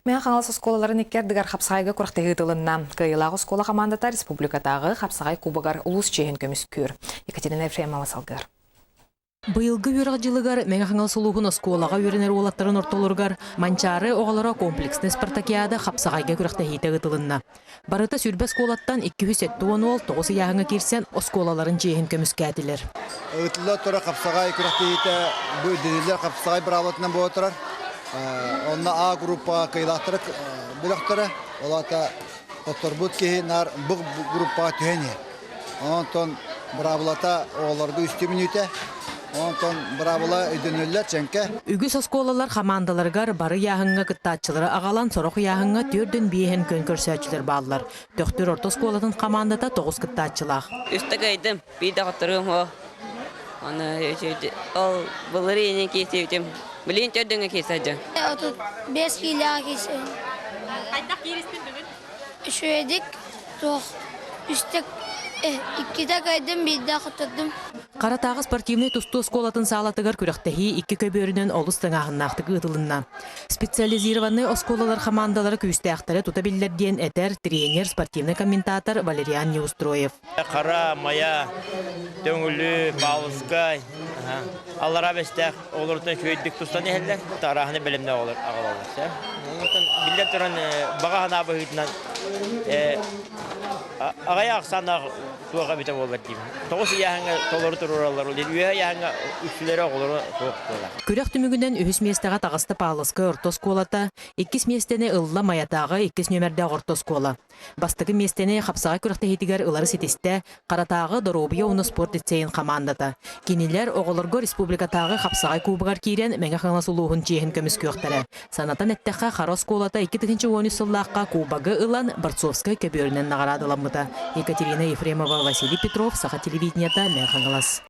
Мэҥэ Хаҥалас оскуолаларын икки ардыгар хапсаҕайга күрэхтэһии ыытылынна. Кыайыылаах оскуола хамаандата республикатааҕы хапсаҕай кубогар улуус чиэһин көмүскүүр. Екатерина Ефремова салгыыр. Быйылгы үөрэх дьылыгар Мэҥэ Хаҥалас улууһун оскуолаҕа үөрэнэр уолаттарын ортолоругар Манчаары оҕолоро комплекснай спартакиада хапсаҕайга күрэхтэһиитэ ыытылынна. Барыта сүүрбэ оскуолаттан 270 уол тоҕус ыйааһыҥҥа киирсэн оскуолаларын чиэһин көмүскээтилэр. Ыытылла турар хапсаҕай күрэхтэһиитэ бу ирдэниллэр хапсаҕай быраабылатынан буола турар. Онно А группаҕа кыайыылаахтары бөлөхтөрө, ол аата хотторбут киһи наар Б группаҕа түһэн иһэр. Онтон быраабылата оҕолорго үстүү мүнүүтэ. Онтон быраабыла өйдөнүллэр чэҥкэ. Үгүс оскуолалар хамаандаларыгар бары ыйааһыҥҥа кыттааччылары аҕалан, сорох ыйааһыҥҥа түөрдүн биэһин күөн көрсөөччүлэр бааллар. Төхтүр орто оскуолатын хамаандата тоҕус кыттааччылаах. Үстэ кыайдым, биир да хотторуум суох. Аны ол былырыын киирсибитим. Билигин төрдүҥҥэ киирсэ сылдьан. 35 киилэҕэ киирсэбин. Хайдах кииристин бүгүн? Үчүгэйдик туох үстэ иккитэ кыайдым, биирдэ хоттордум. Харатааҕы спортивнай тустуу оскуолатын саалатыгар күрэхтэһии икки көбүөрүнэн олус тыҥааһыннаахтык ыытылынна. Специализированнай оскуолалар хамаандалара күүстээхтэрэ тута биллэр диэн этэр тренер, спортивнай комментатор Валериан Неустроев. Хара, Майа, Төҥүлү, Павловскай, аллараа Бэстээх оҕолоруттан үчүгэйдик тустан иһэллэр. Арааһыны бэлэмнээх оҕолор аҕалаллар. Биллэн туран, баҕа санаа быһыытынан аҕыйах ахсааннаах туох эбитэ буоллар диибин. Тоҕус ыйааһыҥҥа толору туруораллар, ол үөһэ ыйааһыҥҥа үксүлэрэ оҕолоро суох буолар. Күрэх түмүгүнэн үһүс миэстэҕэ таҕыста Павловскай орто оскуолата, иккис миэстэни ылла Майатааҕы иккис нүөмэрдээх орто оскуола. Бастакы миэстэни хапсаҕай күрэхтэһиитигэр ылары ситистэ Харатааҕы доруобуйа уонна спорт лицейин хамаандата. Кинилэр оҕолорго республикатааҕы хапсаҕай кубогар киирэн Мэҥэ Хаҥалас улууһун чиэһин көмүскүөхтэрэ. Санатан эттэххэ, Хара оскуолата 2013 сыллаахха кубогы ылан борцовскай көбүөрүнэн наҕараадаламмыта. Екатерина Ефремова, Василий Петров, Саха телевидениета, Мэҥэ Хаҥалас.